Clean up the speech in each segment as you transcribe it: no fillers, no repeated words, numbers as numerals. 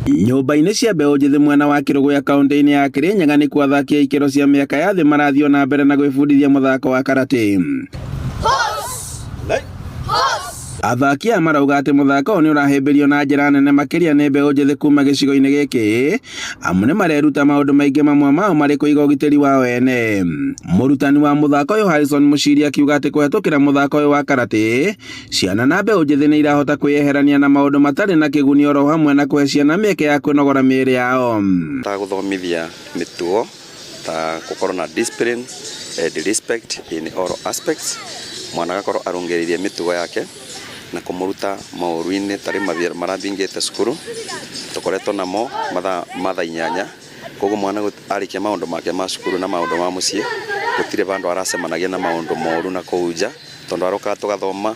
Nyũmba-inĩ cia mbeũ njĩthĩ mwena wa Kĩrũgũya kaũntĩ-inĩ ya Kĩrĩnyaga nĩkuo athaki a ikĩro cia mĩaka ya thĩ marathiĩ o na mbere na gwĩbundithia mũthako wa karate. Athaki aya marauga atĩ mũthako ũyũ nĩ ũrahĩmbĩrio na njĩra nene makĩria nĩ mbeũ njĩthĩ kuma gĩcigo-inĩ gĩkĩ amu nĩ mareruta maũndũ maingĩ mamwe mao marĩ kũiga ũgitĩri wao ene. Mũrutani wa mũthako ũyũ Harrison Mũciri akiuga atĩ kũhetũkĩra mũthako ũyũ wa karate Ciana na mbeũ njĩthĩ nĩ irahota kwĩyeherania na maũndũ matarĩ na kĩguni oro hamwe na kũhe ciana mĩeke ya kwĩnogora mĩĩrĩ yao. Ta gũthomithia mĩtugo ta gũkorwo na discipline and respect in all aspects, mwana agakorwo arũngĩrĩirie mĩtugo yake na kũmũruta maũru-inĩ ta rĩu marambingĩte cukuru tũkoretwo namo mathaa ma thaa inyanya, koguo mwana arĩkia maũndũ make ma cukuru na maũndũ ma mũciĩ gũtirĩ handũ aracemanagia na maũndũ moru nakũu nja. Tondũ arokaga tũgathoma,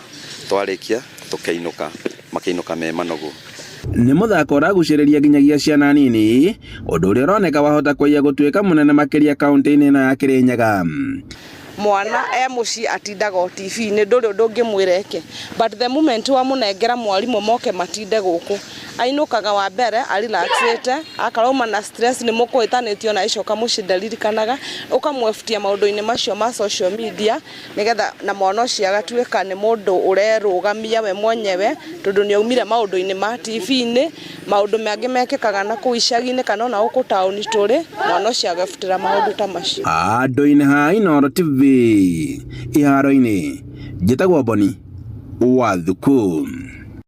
twarĩkia tũkainũka, makainũka me manogu. Nĩ mũthako ũragucĩrĩria nginyagia ciana nini, ũndũ ũrĩa ũroneka wahota kũiya gũtuĩka mũnene makĩria kaũntĩ-inĩ ĩno ya Kĩrĩnyaga. Mwana e mũciĩ atindaga o TV-inĩ ndũrĩ ũndũ ũngĩmwĩra eke but the moment wamũnengera mwarimũ moke matinde gũkũ ainũkaga wa mbere a relax ĩte akorwo auma na stress nĩ mũkũhĩtanĩtie ona agĩcoka mũciĩ ndaririkanaga ũkamwebutia maũndũ-inĩ macio ma social media nĩgetha na mwana ũcio agatuĩka nĩ mũndũ ũrerũgamia we mwenyewe tondũ nĩ aumire maũndũ-inĩ ma TV-inĩ, maũndũ mangĩ mekĩkaga na kũu icagi-inĩ kana ona gũkũ taũni tũrĩ, mwana ũcio agebutĩra maũndũ ta macio. Handũ-inĩ ha Inooro TV iharo-inĩ, njĩtagwo Boni wa Thuku.